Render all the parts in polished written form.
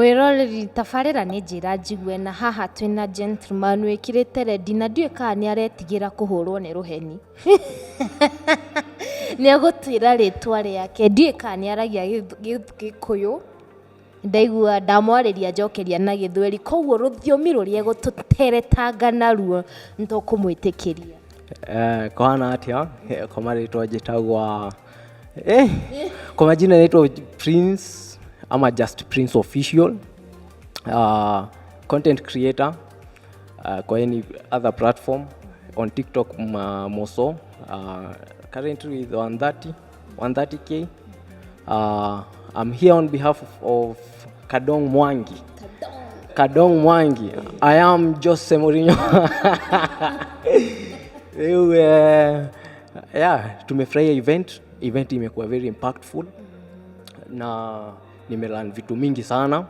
Mwĩroreri tabarĩra nĩ njĩra njigue na haha twĩna gentleman wĩkĩrĩte ready na ndiũĩ kana nĩ aretigĩra kũhũrwo nĩ rũheni. Nĩ egũtwĩra rĩtwa rĩake, ndiũĩ kana nĩ aragia Gĩkũyũ, ndaigua ndamwarĩria njokeria na Gĩthweri, koguo rũthiomi rũrĩa egũtũteretanga naruo nĩ tũkũmwĩtĩkĩria. Kũhana atĩa? Kwa marĩtwa njĩtagwa kwa majina naitwa Prince ama Just Prince Official, content creator kwa any other platform on TikTok moso, currently with 130 130K. I'm here on behalf of Kadong Mwangi. Kadong Mwangi. I am Jose Mourinho. Rĩu yeah, tumefurahia event. Event imekuwa very impactful na nimelearn vitu mingi sana,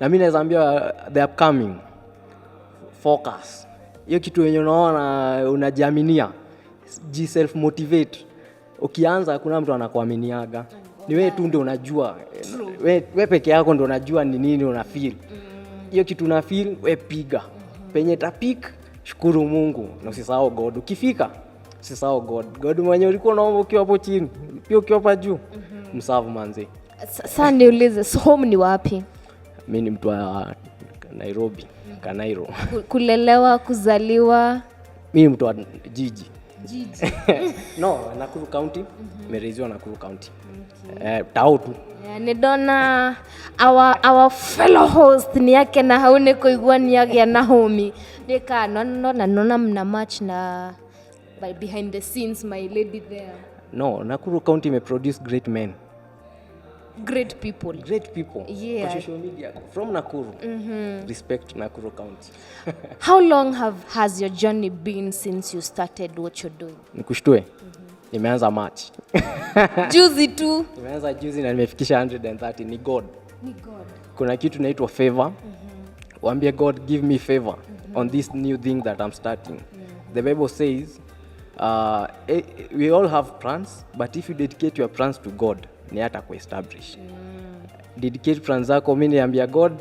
na mi naweza ambia the upcoming, focus hiyo kitu yenye unaona unajiaminia, ji self motivate. Ukianza kuna mtu anakuaminiaga, ni wewe tu ndio unajua, we peke yako ndio unajua ni nini una feel. Hiyo kitu una feel, we piga penye tapik, shukuru Mungu na usisahau God. Ukifika usisahau God. God mwenye ulikuwa unaomba ukiwa hapo chini, pia ukiwa hapa juu, msavu manze. Sasa niulize, so home ni wapi? Mi ni mtu wa Nairobi, Kanairo. Kulelewa, kuzaliwa? Mi ni mtu wa jiji. Jiji. No, Nakuru County. Nimereiziwa Nakuru County. Tao tu. Yeah, nĩ ndona our fellow host nĩ akena hau nĩ kũigua nĩ agĩa na homi ndĩka nona nona mna match na by behind the scenes, my lady there. No, Nakuru County imeproduce great men. Great people. Great people. Kwa social media from Nakuru. Respect Nakuru County. How long have has your journey been since you started what you're doing? Nikushtue. Nimeanza March. Juzi tu. Nimeanza juzi na nimefikisha 130. Ni God. Ni God. Kuna kitu inaitwa favor. Waambie God, "Give me favor on this new thing that I'm starting." The Bible says we all have plans, but if you dedicate your plans to God, ni hata kuestablish. Dedicate plans zako. Mi niambia God,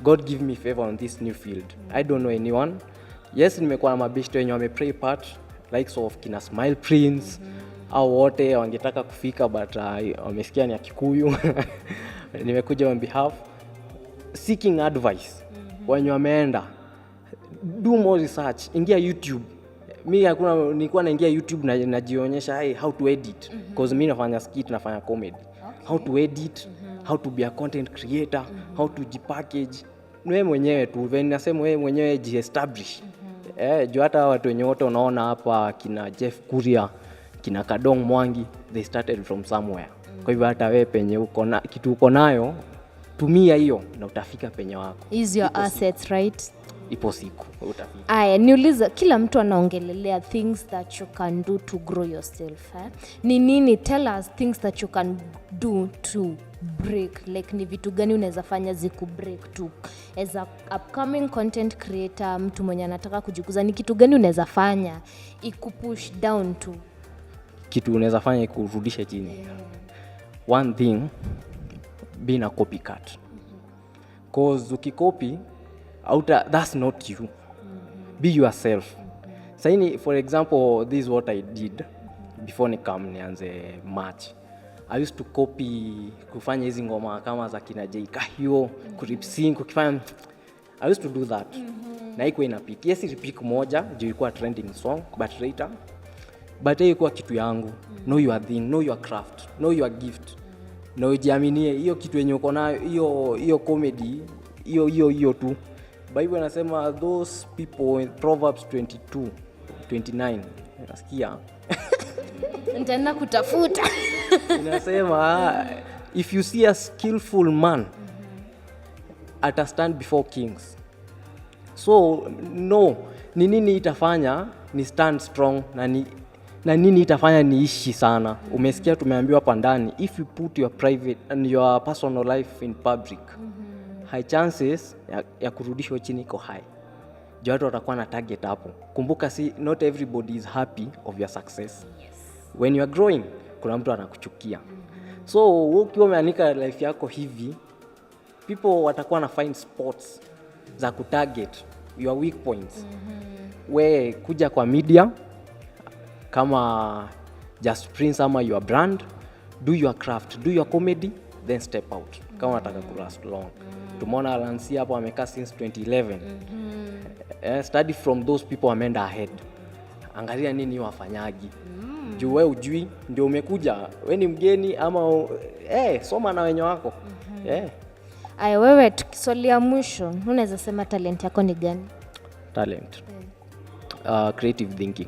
"God, give me favor on this new field. I don't know anyone." Yes, nimekuwa na mabeshte wenye wame play part, likes of kina Smile Prince, au wote wangetaka kufika but wamesikia ni ya Kikuyu. Nimekuja on behalf seeking advice wenye wameenda. Do more research, ingia YouTube. Mi hakuna, nilikuwa naingia YouTube na najionyesha, hey, how to edit, 'cause mi nafanya skit, nafanya comedy. How to edit, how to be a content creator, how to jipackage. Ni wewe mwenyewe tu, venye nasema, wewe mwenyewe jiestablish. Juu hata watu wenye wote unaona hapa, kina Jeff Kuria, kina Kadong Mwangi, they started from somewhere. Kwa hivyo hata wewe penye uko na kitu uko nayo, tumia hiyo na utafika penye wako. Is your assets, right? Ipo siku utafika. Aya, niulize, kila mtu anaongelelea things that you can do to grow yourself, eh? Ni nini? Tell us things that you can do to break, like ni vitu gani unaweza fanya ziku break to as a upcoming content creator, mtu mwenye anataka kujikuza, ni kitu gani unaweza fanya ikupush down to? Kitu unaweza fanya ikurudishe chini, one thing, being a copycat, 'cause ukicopy auta, that's not you. Be yourself. Saini, for example, this is what I did before nikam nianze March. I used to copy, kufanya hizi ngoma kama za kina Jay Kahio, kulip sync ukifanya. I used to do that na ikuwa inapick. Yes, ilipick moja juu ilikuwa trending song, but later, but hiyo ilikuwa kitu yangu. Know your thing, know your craft, know your gift na ujiaminie hiyo kitu yenye uko nayo, hiyo hiyo comedy, hiyo hiyo hiyo tu. Bible inasema those people in Proverbs 22 29, nasikia. Nitaenda kutafuta. Inasema if you see a skillful man, ata stand before kings. So no, ni nini itafanya ni stand strong na nini itafanya niishi sana? Umesikia tumeambiwa hapa ndani, if you put your private and your personal life in public, high chances ya kurudishwa chini iko high, juu watu watakuwa na target hapo. Kumbuka, si not everybody is happy of your success. When you are growing, kuna mtu anakuchukia. So wewe ukiwa umeanika life yako hivi, People watakuwa na find spots za kutarget your weak points. We kuja kwa media kama Just Prince ama your brand, do your craft, do your comedy, then step out kama unataka kulast long. Tumeona Alansi hapo amekaa since 2011. Study from those people wameenda ahead, angalia nini wafanyagi juu we ujui ndio umekuja, we ni mgeni ama soma na wenye wako. Aya, wewe tukiswali ya mwisho, unaweza sema talent yako ni gani? Talent, creative thinking.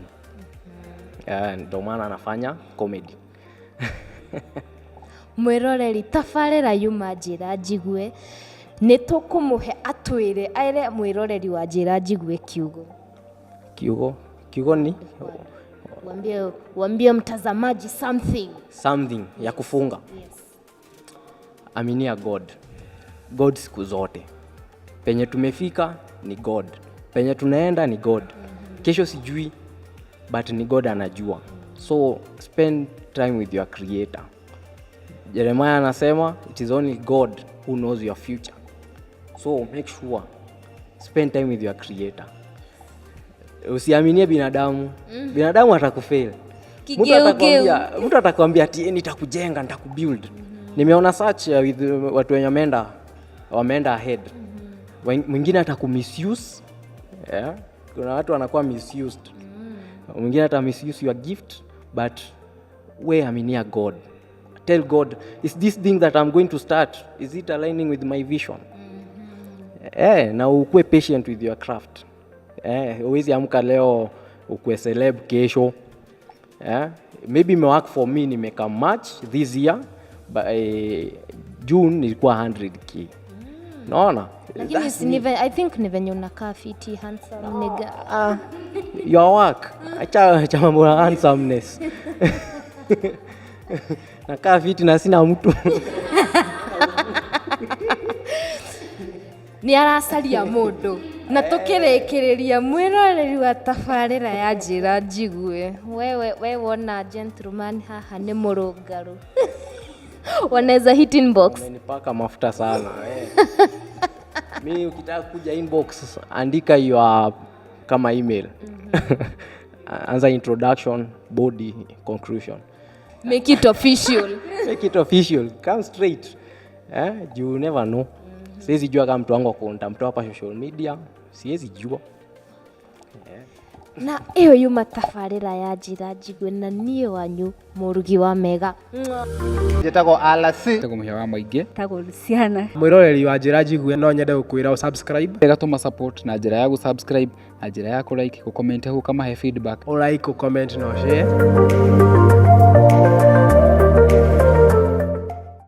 Ndio maana anafanya comedy. Mwiroreri tabarĩra yuma njĩra njigue nĩ tũkũmũhe atwĩre aere mwĩroreri wa njĩra njigue kiugo. Kiugo ni Uambie mtazamaji something. Something ya kufunga. Yes. Aminia God. God siku zote. Penye tumefika ni God, penye tunaenda ni God. Kesho sijui, but ni God anajua. So spend time with your creator. Jeremiah anasema it is only God who knows your future. So make sure spend time with your creator. Usiaminie binadamu. Binadamu atakufail. Mtu Kigeugeu. Mtu atakwambia ati nitakujenga, nitakubuild. Nimeona such with watu wenye wameenda ahead. Mwingine atakumisuse. Yeah. Kuna watu wanakuwa misused. Mwingine ata misuse your gift, but we aminia God. Tell God, is this thing that I'm going to start, is it aligning with my vision? Na ukuwe patient with your craft. Huwezi amka leo ukuwe celeb kesho. Maybe may work for me, nimeka March this year, but June nilikuwa 100K. Naona? Lakini si ni I think ni venye unakaa fiti, handsome nigga. Your work. Acha mambo ya handsomeness. Nakaa fiti na sina mtu. Nĩ aracaria mũndũ na tũkĩrĩkĩrĩria mwĩroreri wa tabarĩra ya njĩra njigue wewe we wona gentleman haha nĩ mũrũngarũ wanaweza hit inbox. Umenipaka mafuta sana. Mi ukitaka kuja inbox andika your kama email. Anza introduction, body, conclusion. Make it official. Make it official. Come straight. You never know. Siwezi jua kama mtu wangu ako nitamtoa hapa social media. Siwezi jua. Na ĩyo yuma tabarĩra ya njĩra njigue na niĩ wanyu mũrugi wa mega. Njĩtagwo RC. Njĩtagwo Mũhĩa wa Maingĩ. Njĩtagwo Luciana. Mwĩroreri wa njĩra njigue no nyende gũkwĩra ũsubscribe. Gatũma support na njĩra ya gũ-subscribe na njĩra ya kũ-like, gũ-comment, gũkamahe feedback. Ũ like, ũ comment na ũ share.